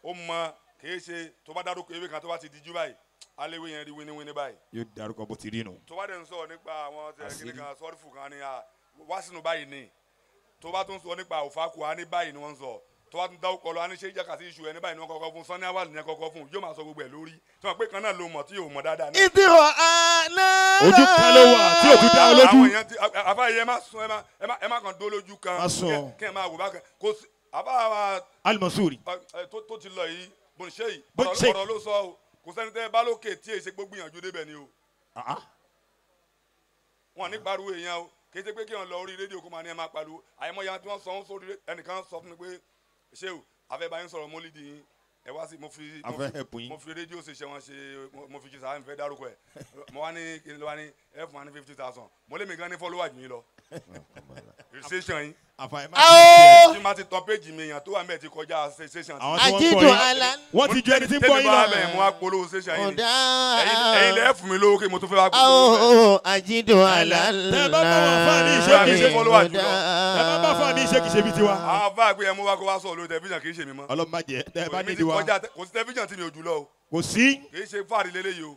Ó mọ kìí ṣe tó bá dárúkọ ewé kan tó bá ti dijú báyìí aléwé yẹn rí wíníwíní báyìí. Yóò dárúkọ bó ti rí nù. Tó bá dẹ̀ ń sọ̀rọ̀ nípa àwọn kíní kan sọ́rífù kan ní wá sínú báyìí ni tó bá tún sọ nípa òfàkù á ní báyìí ni wọ́n ń sọ tó bá tún dárúkọ lọ á ní ṣe ìjà kàtí iṣu ẹni báyìí ni wọ́n kọ́kọ́ fún sanni awal ní kọ́kọ́ fún yóò máa sọ gbogbo ẹ̀ lórí tí wọ́n pé kan náà ló mọ̀ tí yóò mọ̀ dáadáa náà. Ìdírò àná. Ojú kan ló wà tí òtún dá ọ lójú. Àwọn èèyàn ti àfa yìí ẹ má sún ẹ má kàn dó lójú kan. Má sún. Kí ẹ máa wò bákan kò sí àfa wa. Alimasuri. Tó ti lọ yìí bọ̀nṣe yìí ọ̀rọ̀ ló sọ o kò sẹ́ni tẹ́ bá lókè tí èyí ṣe gbogbo ìyànjú débẹ̀ ni o. Wọn ní pariwo èèyàn o kì í ṣe pé kí wọn lọ orí rédíò kó máa ní ẹ máa pariwo àyẹ̀mọ́ ya tí wọ́n sọ ń sórí ẹnìkan sọ fún mi pé ṣé o afẹ́ bá yín sọ̀rọ̀ mọ́lídìí yín ẹ wá sí mo fi rédíò ṣe ṣe wọn ṣe mo fi ṣe sáà mi fẹ́ dárúkọ ẹ mo wá ní kí ni ló wá ní ẹ fún wa ní 50,000 mo lé mi gan ní fọ́lọ́wà jù yín lọ station yín tí ma ti tọ péjì mi èèyàn tó wà mẹ́ẹ̀ ti kọjá station. Ajidu ala. Wọ́n ti ju ẹni tí ń bọ́ yín lọ. Tẹ́mi bá bẹ̀ mo wá polówó station yín ni ẹ̀yin lẹ́ fún mi lówó kí mo tún fẹ́ wá polówó. Ajidu ala. Tẹ́ bá bá wọn fún àmì ìṣe kìí ṣe tẹ́ bá bá fún àmì ìṣe kìí ṣe bíi tiwa. Àwọn afá pé ẹ mú wá kó wá sọ lórí tẹlifíṣàn kìí ṣe mi mọ́. Ọlọ́run má jẹ́ tẹ́ bá nídìí wa. Kò sí tẹlifíṣàn tí mi ò jù lọ o. Kò sí. Kìí ṣe fáàrí lélẹ́yìí o.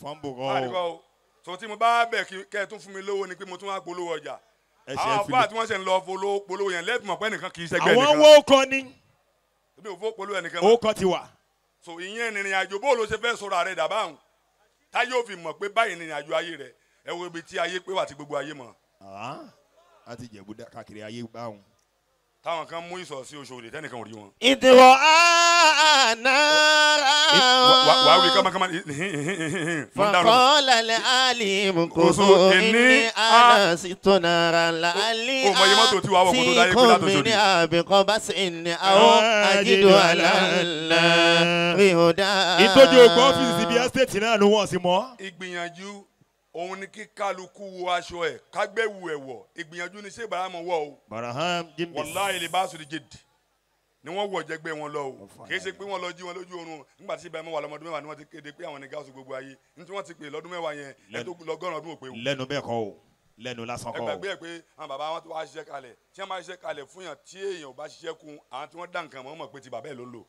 Fọ́nbù kọ́ o. Sọ tí mo bá bẹ̀ kẹ́ ẹ tún fún mi lówó ni pé mo tún wá polówó ọjà. Àwọn àfáà tí wọ́n ṣe ń lọ polówó yẹn lẹ́tùmọ̀ pé nìkan kì í ṣẹgbẹ́ nìkan. Àwọn wo kọ ni. Èmi ò fọ́ polówó ẹnìkan. Ó kọ ti wà. So ìyẹn ìrìn àjò bó ló ṣe fẹ́ sọ̀rọ̀ àrẹ dàbá àwọn táyé ò fi mọ̀ pé báyìí ìrìn àjò ayé rẹ̀ ẹ wo ibi tí ayé pé wà tí gbogbo ayé mọ̀. A ti jẹ̀bú káàkiri ayé báwọn. Táwọn kan mú ìsọ̀ sí Òṣòdì tẹ́nìkan ò rí wọn. Ìdìbò àná. Wàá wí kámákámá. فقال العالم إني آنست نارا لعلي آتيكم منها بقبس أو أجد على النار هدى. Ìtọ́jú ogun ọ́fíìsì bíi ẹ́stéètì náà ló wọ́n sí mọ́. Ìgbìyànjú òun ni kí kálukú wo aṣọ ẹ̀ kágbẹ́wù ẹ̀ wọ̀ ìgbìyànjú ni ṣé Ibrahim wọ̀ o. Baraham Jimbis. Wàláhì libasul jidd ni wọ́n wọ̀ jẹgbẹ́ wọn lọ o kì í ṣe pé wọ́n lọ jí wọn lójú oorun nígbà tí Ibrahim wà lọ́mọdún mẹ́wàá ni wọ́n ti kéde pé àwọn ní gáàsù gbogbo ayé ní tí wọ́n ti pè lọ́dún mẹ́wàá yẹn ẹ tó lọ́gọ́rùn ọdún òpè o. Lẹ́nu bẹ́ẹ̀ kọ́ o lẹ́nu lásán kọ́ o. Ẹ gbàgbé ẹ pé àwọn bàbá wọn tó wá ṣiṣẹ́ kalẹ̀ tí wọ́n bá ṣiṣẹ́ kalẹ̀ fún yàn tí èèyàn ò bá ṣiṣẹ́ kun àwọn tí wọ́n dá nǹkan mọ̀ mọ̀ pé ti bàbá ẹ̀ ló ń lò.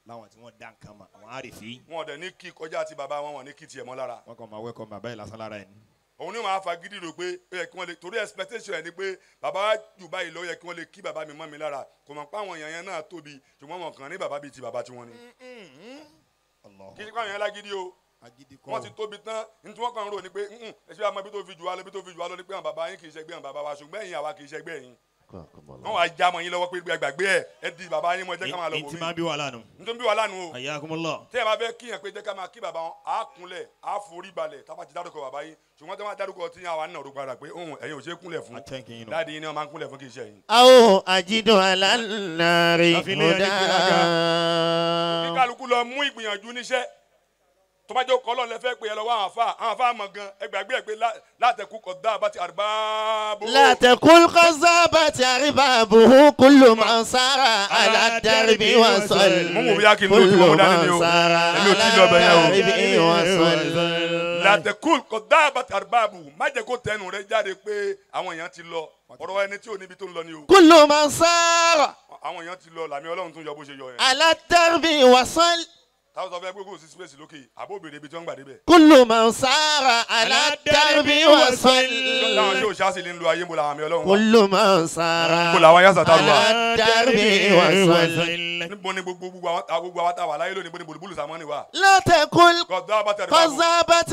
Láwọn tí wọ́n dá nǹkan mọ̀ àwọn àrífí. Wọn ò dẹ̀ ní kí kọjá ti bàbá wọn, wọn ní kí tiẹ̀ mọ́ lára. Wọn kàn máa wẹ́kọ̀ bàbá ẹ̀ lásán lára ẹ̀ ní. Òun ni wọn á fagídí rò pé ó yẹ kí wọ́n lè torí expectation ẹ̀ ni pé bàbá jù báyìí lọ ó yẹ kí wọ́n lè kí bàbá mi mọ́ mi lára kò mọ̀ pé àwọn èèyàn yẹn náà tóbi ṣùgbọ́n wọn kàn ní bàbá bíi ti bàbá tiwọn ni. Kí nípa àwọn yẹn lágídí o wọ́n ti tóbi tán ní tí wọ́n kàn ń rò ní pé ẹ ṣe àmọ́ ibi tó fi jù wá lọ ibi tó fi jù wá lọ ní pé àwọn bàbá yín kì í ṣẹgbẹ́ àwọn bàbá wa ṣùgbọ́n ẹ̀yin àwa kì í ṣẹgbẹ́ yín. Wọ́n wá já mọ́ yín lọ́wọ́ pé gbàgbé ẹ̀ ẹ di bàbá yín mọ́ ẹ jẹ́ ká máa lọ bò mí. Ntí máa bí wàhálà nù. Ntí bí wàhálà nù o. Hayyakumullah. Tẹ́ ẹ bá fẹ́ kíyàn pé jẹ́ ká máa kí bàbá wọn á kúnlẹ̀ á forí balẹ̀ tá a bá ti dárúkọ bàbá yín ṣùgbọ́n tí wọ́n á dárúkọ tí àwa náà rò padà pé òun ẹ̀yin ò ṣe é kúnlẹ̀ fún. Dáàdi yín ni wọ́n máa ń kúnlẹ̀ fún kì í ṣe ẹ̀yin. Aw ajidu ala nnari huda. Kí kálukú lọ mú ìgbìyànjú níṣẹ́ tó bá jẹ́ kọ́ lọ́n lẹ́fẹ́ pé ẹ lọ wá àwọn afá àwọn afá mọ̀ gan ẹ gbàgbé ẹ pé látẹ̀kú kọ̀dá bá ti àrùbáàbò. látẹ̀kú kọ́sá bá ti àrùbáàbò kullu man sara ala darbi wa sal. Mú wò bí a kì í lójú ọmọ dání ni o èmi ò tí ì lọ bẹ̀ yẹn o. darbi wa sal. Látẹ̀kú kọ̀dá bá ti àrùbáàbò má jẹ́ kó tẹnu rẹ jáde pé àwọn èèyàn ti lọ ọ̀rọ̀ ẹni tí ò níbi tó ń lọ ni o. Kullu man sara. Àwọn èèyàn ti lọ làmì Ọlọ́run tún yọ bó ṣe yọ yẹn. Ala darbi wa sal. Táwọn sọ fẹ́ pé kò sí space lókè àbó bèrè ibi tí wọ́n ń gbà débẹ̀. Kullu man sara ala darbi wa sal. Láwọn tí òṣà sì lè ń lo ayé mo làwọn àmì Ọlọ́run wa. Kullu man sara mo làwọn yàtọ̀ tá a lù wá. ala darbi wa sal. Níbo ni gbogbo àwọn tá a wà láyé lónìí níbo ni bùlùbùlù sàmọ́ ni wa. La taqul qazabat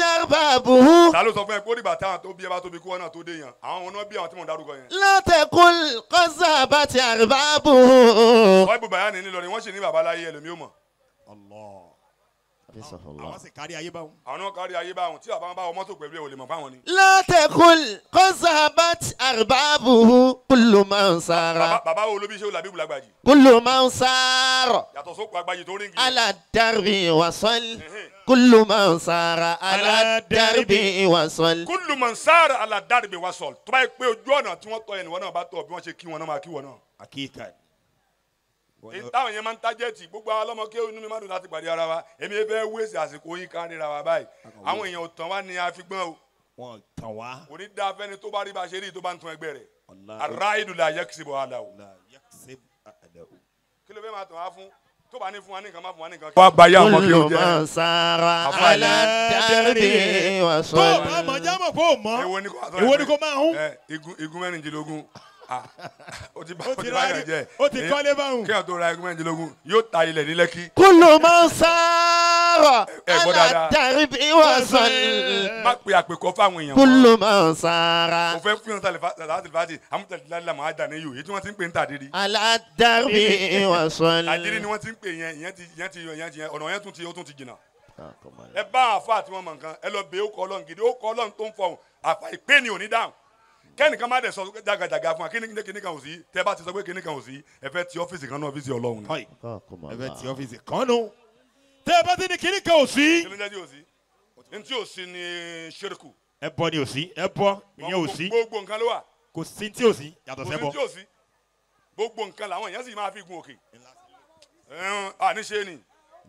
arbabuhu. Ta ló sọ fún ẹ kó dìgbà táwọn tó bí ẹ bá tóbi kó wọn náà tó dé yàn àwọn ọ̀nà bí àwọn tí mò ń darúkọ yẹn. La taqul qazabat arbabuhu. Wọ́n ibùbáyà ní Ìlọrin wọ́n sì ní bàbá láyé ẹlòmíì ò mọ̀. Allah. Àwọn sì kárí ayé báwọn. Àwọn náà kárí ayé báwọn tí bàbá wọn bá wọ mọ́tò pẹ̀lú ẹ̀ ò lè mọ̀ fáwọn ni. La taqul qazabat arbabuhu kullu man sara. Bàbá wo ló bí Ṣéhù Làbíbù Lágbàjì. Kullu man sara. Yàtọ̀ sóko Àgbàjì tó ríngì. Ala darbi wa sal. Kullu man sara ala darbi wa sal. Kullu man sara ala darbi wa sal. Tó bá yẹ pé ojú ọ̀nà tí wọ́n tọ́ yẹn ni wọ́n náà bá tọ̀ bí wọ́n ṣe kí wọn náà máa kí wọn náà. Àkíkà táwọn yẹn máa ń tájẹ́ẹ̀tì gbogbo àwọn ọlọ́mọ kéwòn inú mi máa dùn láti pàdé ara wa èmi fẹ́ wéṣẹ̀ àsìkò yín ká ríra wa báyìí àwọn èèyàn ò tàn wá ní àfigbọ́n o. Wọ́n tàn wá. Kò ní dáa fẹ́ni tó bá rí bá ṣe rí tó bá ń tún ẹgbẹ́ rẹ̀ ará ìlú la yẹ kìsì bọ̀ àlà o. Kí ló fẹ́ máa tàn wá fún tó bá ní fún wa ní nǹkan má fún wa ní nǹkan. Wọ́n bá yá ọmọ kí o jẹ́. Kullu man sara ala darbi wa sal. Tó o bá mọ̀ jámọ̀ kó o mọ̀ èwo ni kò máa hún. Igun mẹ́rìndínlógún o ti bá yàn jẹ o ti kọ́lé báwọn. Kéèyàn tó ra igun mẹ́rìndínlógún yóò ta ilẹ̀ ní Lẹ́kí. Kullu man sara ala darbi wa sal. Má pe àpèkọ́ fáwọn èèyàn. Kullu man sara. O fẹ́ fún yàn tàlífàtì àmútàlílà máa dà ní yòó èyí tí wọ́n ti ń pè ń tàdírí. Ala darbi wa sal. Àdírí ni wọ́n ti ń pè yẹn ìyẹn ti ọ̀nà yẹn tún ti ó tún ti jìnnà. Ẹ bá àfa àti wọn mọ̀ nǹkan ẹ lọ bẹ̀ ó kọ́ Ọlọ́run gidi ó kọ́ Ọlọ́run tó ń fọhùn àfa ìpè ni ò ní dáhùn. Kẹ́nìkan má dẹ̀ sọ jagajaga fún wa kíní kan ò sí tẹ́ bá ti sọ pé kíní kan ò sí ẹ fẹ́ ti ọ́fíìsì kan náà ọ́fíìsì Ọlọ́run ni. Ẹ fẹ́ ti ọ́fíìsì kan nù. Tẹ́ bá ti ní kíní kan ò sí. Kí ló ń jẹ́ tí ò sí? Ntí ò sí ni ṣírìkù. Ẹ bọ ni ò sí ẹ bọ ìyẹn ò sí. Gbogbo nǹkan ló wà. Kò sí tí ò sí yàtọ̀ sẹ́bọ. Kò sí tí ò sí. Gbogbo nǹkan làwọn èèyàn sì máa fi gun òkè. Àníṣe ni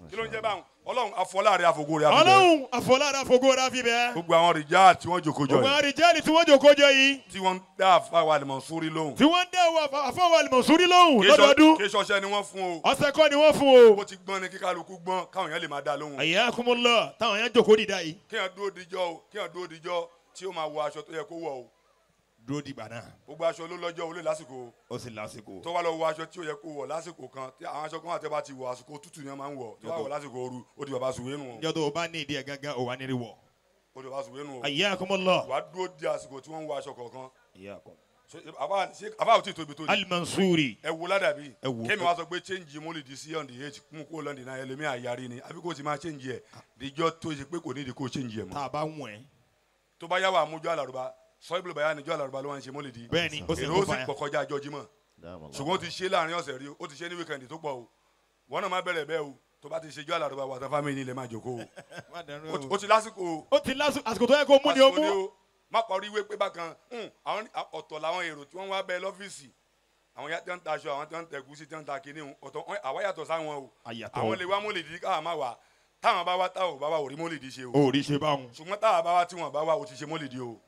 kí ló ń jẹ́ báwọn Ọlọ́run afọláre àfogó rẹ àfi bẹ́ẹ̀. Ọlọ́run afọláre àfogó rẹ àfi bẹ́ẹ̀. Gbogbo àwọn rìjà tí wọ́n jòkó jọ yìí. Gbogbo àwọn rìjà tí wọ́n jòkó jọ yìí. Tí wọ́n ń dá àfàwà Al-Mansuri lóhùn. Tí wọ́n ń dá àfàwà Al-Mansuri lóhùn lọ́dọọdún. Kì í ṣọṣẹ́ ni wọ́n fún o. Ọṣẹ kọ́ ni wọ́n fún o. Bó ti gbọ́n ni kíkálukú gbọ́n káwọn èèyàn lè máa dá lóhùn. Hayyakumullah táwọn èèyàn jòkó dìda yìí. Kéèyàn dúró dijọ́ o kéèyàn dúró dijọ́ tí ó máa wọ aṣọ tó yẹ kó wọ̀ o. Dúró dìgbà náà. Gbogbo aṣọ ló lọ́jọ́ olè lásìkò. Ó sì lásìkò. Tó wá lọ wọ aṣọ tí ó yẹ kó wọ̀ lásìkò kan tí àwọn aṣọ kan àti bá ti wọ̀ àsìkò tútù yẹn máa ń wọ̀ tó bá wọ̀ lásìkò ooru ó di bàbá sùwé nù. Ìjọ tó o bá ní ìdí ẹ̀ gángan ò wá ní rí wọ̀. Ó di bàbá sùwé nù. Hayyakumullah. Wàá dúró di àsìkò tí wọ́n ń wọ aṣọ kọ̀ọ̀kan. Hayyakum. Àbá ò tí tóbi tó ní. Al-Mansuri. Ẹ wo ládàbí. Kémi wá sọ pé change mólìdì sí on the eight mú kó lọ́ndì náà ẹlòmíì àyàrí ni àbí kò ti máa change ẹ̀ díjọ́ tó ṣe pé kò ní ìdí kó change ẹ̀ mọ́. Tá a bá wọ̀n ẹ́. Tó bá yá wa àmójú àlàrúbá sọ ibùdó bàyá níjọ́ àlàrúbá ló wá ń ṣe mólìdì. Bẹ́ẹ̀ni ó sì èrò ó sì pọ̀ kọjá ọjọ́ Jímọ̀. Ṣùgbọ́n ó ti ṣe láàrin ọ̀sẹ̀ rí ó ti ṣe ní weekend tó pọ̀ o. Wọ́n náà má bẹ̀rẹ̀ bẹ́ẹ̀ o tó bá ti ṣe jọ́ àlàrúbá wà tán fámìlì ilẹ̀ máa jókòó o. Ó ti lásìkò o. Ó ti lásìkò àsìkò tó yẹ kó mú ni ó mú. Má parí ìwé pé bákan àwọn ọ̀tọ̀ làwọn èrò tí wọ́n wá bẹ lọ́fíìsì àwọn ya tí wọ́n ń ta aṣọ àwọn tí wọ́n ń tẹ ẹ̀gúsí tí wọ́n ń ta kinní ọ̀tọ̀ àwa yàtọ̀ sáwọn o àwọn lè wá mólìdí káwa má wà táwọn bá wá táwọn bá wà ò rí mólìdí ṣe o. Ò rí ṣe báwọn. Ṣùgbọ́n táwa bá wá tí wọ́n bá wà ò ti ṣe mólìdí o.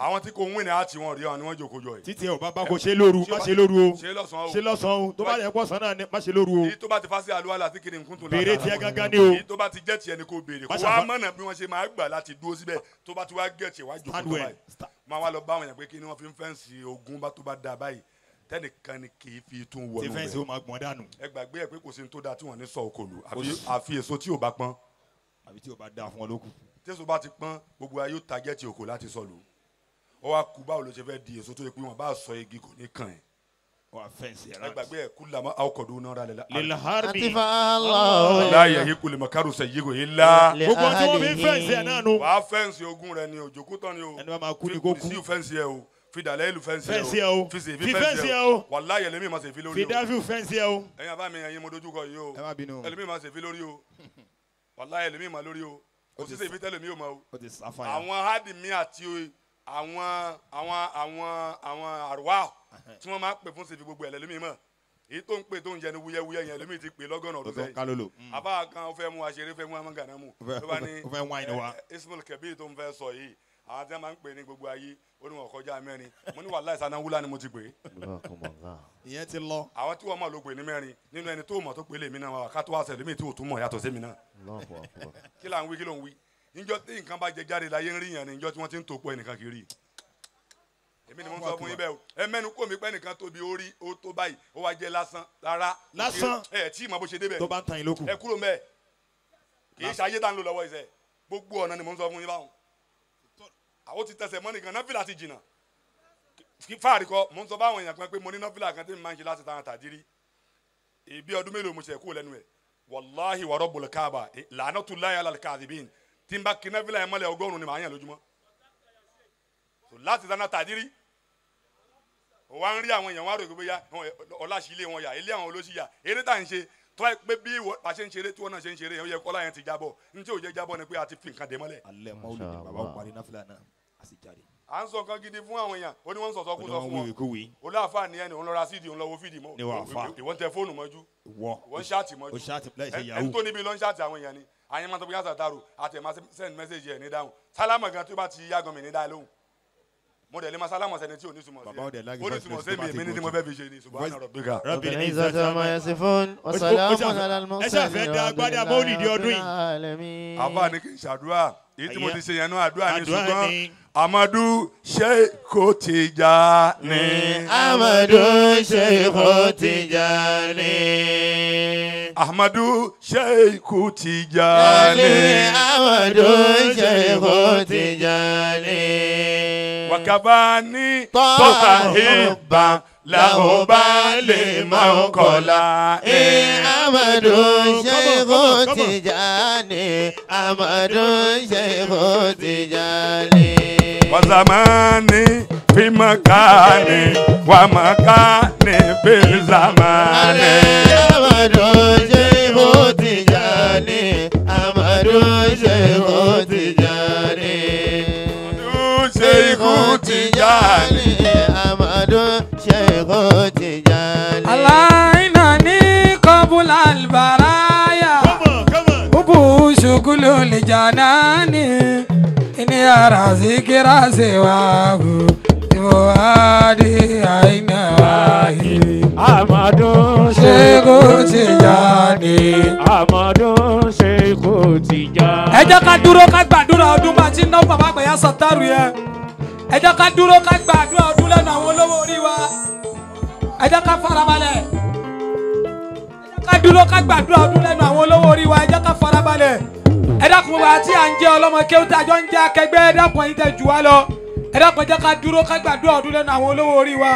Àwọn tí kò ń wìn ní àti wọn rí wọn ni wọ́n jókòó jọ yìí. Títí ẹ ò bá bá kò ṣe lóru má ṣe lóru o ṣe lọ́sàn-án o ṣe lọ́sàn-án o tó bá yẹ kó sàn náà má ṣe lóru o. Èyí tó bá ti fásí àlùwalà tí kìnìún kún tó lára. Béèrè tiẹ̀ gangan ni o. Èyí tó bá ti jẹ́ tiẹ̀ ni kò béèrè kó wá mọ̀nà bí wọ́n ṣe máa gbà láti dúró síbẹ̀ tó bá ti wá gẹ̀ tiẹ̀ wá jókòó tó báyìí. Máa wá lọ bá àwọn èèyàn pé kí ni wọ́n fi ń fẹ́ǹsì ogun bá tó bá da báyìí tẹnìkan ni kì í fi tún wọnú rẹ̀. Tí fẹ́ǹsì ó máa gbọ́n dànù. Ẹ gbàgbé ẹ pé kò sí ní tó da tí wọ́n ní sọ òkòlù àfi èso tí ò bá pọ́n. Àbí tí ò bá da fún ọ lókù. Tẹ́sọ̀ bá ti pọ́n gbogbo ayé ó tagẹ́tì òkò láti sọ lù. Ó wá kú báwo ló ṣe fẹ́ di èso tó yẹ pé wọn bá sọ igi kò ní kàn ẹ́. Wà fẹ́ǹsì ẹ gbàgbé ẹ kú lamọ awokọ̀dún náà rà lẹ́la. Lilharbi. Láyé yìí kò lè mọ kárò sẹ yìí kò yìí la. Gbogbo tí wọ́n fi fẹ́ǹsì ẹ̀ náà nu. Wàá fẹ́ǹsì ogun rẹ ni òjòkú tán ni o. Ẹni wàá máa kú ni kó kú. Fi fẹ́ǹsì ẹ o fi dàlẹ́ ìlú fẹ́ǹsì ẹ o fi fi fẹ́ǹsì ẹ o. Wàláyé ẹlẹ́mìí máa ṣe fi lórí o. Fi dáfíù fẹ́ǹsì ẹ o. Ẹ̀yin àbá mi ẹ̀yin mo dojúkọ yìí o. Ẹ má bínú. Ẹlẹ́mìí máa ṣe fi lórí o. Wàláyé ẹlẹ́mìí máa lórí o. Kò sí ṣe fi tẹ́lẹ̀mí o máa o. Àwọn hádìmí àti àwọn àrùwá tí wọ́n máa pè fún ṣèfi gbogbo ẹ̀ lẹ́lẹ́mìí mọ̀ èyí tó ń pè tó ń jẹnu wúyẹ́wúyẹ́ yẹn lẹ́mìí ti pè lọ́gọ́nà ọdún sẹ́yìn àbá kan ó fẹ́ mú wa ṣeré fẹ́ mú wa mọ́gànnà mú ló bá ní Ismail Kabir tó ń fẹ́ sọ yìí àwọn tí wọ́n máa ń pè ní gbogbo ayé ó ní wọn kọjá mẹ́rin mo ní wàláhì sanáwúlá ni mo ti pè é. Ìyẹn ti lọ. Àwọn tí wọ́n mọ̀ ló pè ní mẹ́rin nínú ẹni tó mọ̀ tó pè lèmi náà wà ká tó wá sẹ̀ lèmi tí ò tún mọ̀ yàtọ̀ sí mi náà. Kí là ń wí kí ló ń wí níjọ́ tí nǹkan bá jẹ jáde láyé ń rí yàn ní níjọ́ tí wọ́n ti ń tòpọ̀ ẹnìkan kiri èmi ni mo ń sọ fún yín bẹ́ẹ̀ o ẹ mẹ́nu kó mi pẹ́ nìkan tóbi ó rí ó tó báyìí ó wá jẹ́ lásán rárá lásán ẹ tí ìmọ̀ bó ṣe débẹ̀ tó bá ń tan yín lókù ẹ kúrò mẹ́ẹ̀ kì í ṣe ayé tá ń lò lọ́wọ́ iṣẹ́ gbogbo ọ̀nà ni mo ń sọ fún yín báwọn àwọn ti tẹsẹ̀ mọ́ nìkan náfìlà ti jìnnà fáàrí kọ mo ń sọ báwọn èèyàn kan pé mo ní náfìlà kan tí mi máa ń ṣe láti tàn tàdírí ìbí ọdún mélòó mo ṣe kúrò lẹ́nu ẹ̀ wàláhì wa rabbul káàbà la'natullahi alal kadhibin tí n bá kí náfìlà yẹn mọ́lẹ̀ 100 ni màá yàn lójúmọ́ láti tàn tàdírí wà ń rí àwọn èèyàn wá rò pé bóyá ọláṣí ilé wọn yà ilé àwọn olóṣì yà eré tá à ń ṣe tó bá pé bí a ṣe ń ṣeré tí wọn náà ṣe ń ṣeré yẹn ó yẹ kọ́lá yẹn ti jábọ̀ ní tí ò jẹ́ jábọ̀ ni pé a ti fi nǹkan dé mọ́lẹ̀. Alẹ́ mọ́wúlì ni bàbá ò parí náfìlà náà a sì jáde. À ń sọ nǹkan gidi fún àwọn èèyàn ó ní wọ́n ń sọ̀sọ́ kú sọ fún wọn olóàfà ni ẹni òun lọ ra síìdì òun lọ wo fídì mọ́ ìwọ́n tẹ fóònù mọ́jú ìwọ́n ṣáàtì mọ́jú ẹni tó níbi ló ń ṣáàtì àwọn èèyàn ni àyẹ̀mọ́ máa tó bí yàtọ̀ dàrú àti ẹ̀ máa send message ẹ̀ ní dáhùn sálámà gan tó bá ti yá gan mi ní dá lóhùn mo dẹ̀ lè ma sálámà sẹ́ni tí ò ní sùmọ̀ sí ẹ ó ní sùmọ̀ sí mi èmi ní tí mo fẹ́ fi ṣe ni subhana rabbika. Rabbil izzati amma yasifun wa salamun alal mursalin. Ẹ ṣàfẹ́ da agbádá mọ́lìdì ọdún yìí. Àbá ni kì í ṣàdúrà èyí tí mo ti ṣe yẹn náà àdúrà ni ṣùgbọ́n Amadu Sheikh Tijani. Amadu Sheikh Tijani. Ahmadu Sheikh Tijani. Amadu Sheikh Tijani. Wakabani tọ́ka lahoba lè máa kọ́lá. Amadu Sheikh Tijani. Amadu Sheikh Tijani. Wazamani fi makani wa makani fi zamani. Amadu Sheikh Tijani. Amadu Sheikh Tijani. Sheikh Tijani. Amadu Sheikh Tijani. Allah inani qabla al-baraya. Ubu shukulu li janani. Ini ara zikira sewahu. Iwadi aina wahi. Amadu Sheikh Tijani. Amadu Sheikh Tijani. Ẹ jẹ́ ká dúró ká gbàdúrà ọdún bá ti ń náwó bàbá àgbà yá sọ̀tàrù yẹn. Ẹ jẹ́ ká dúró ká gbàdúrà ọdún lẹ́nu àwọn olówó orí wa. Ẹ jẹ́ ká farabalẹ̀. Ẹ jẹ́ ká dúró ká gbàdúrà ọdún lẹ́nu àwọn olówó orí wa. Ẹ jẹ́ ká farabalẹ̀. Ẹ dákun wa tí à ń jẹ́ ọlọ́mọ kéwú tí a jọ ń jẹ́ akẹgbẹ́ ẹ dákun ẹ̀yin tẹ́ jù wá lọ. Ẹ dákun, ẹ jẹ́ ká dúró ká gbàdúrà ọdún lẹ́nu àwọn olówó orí wa.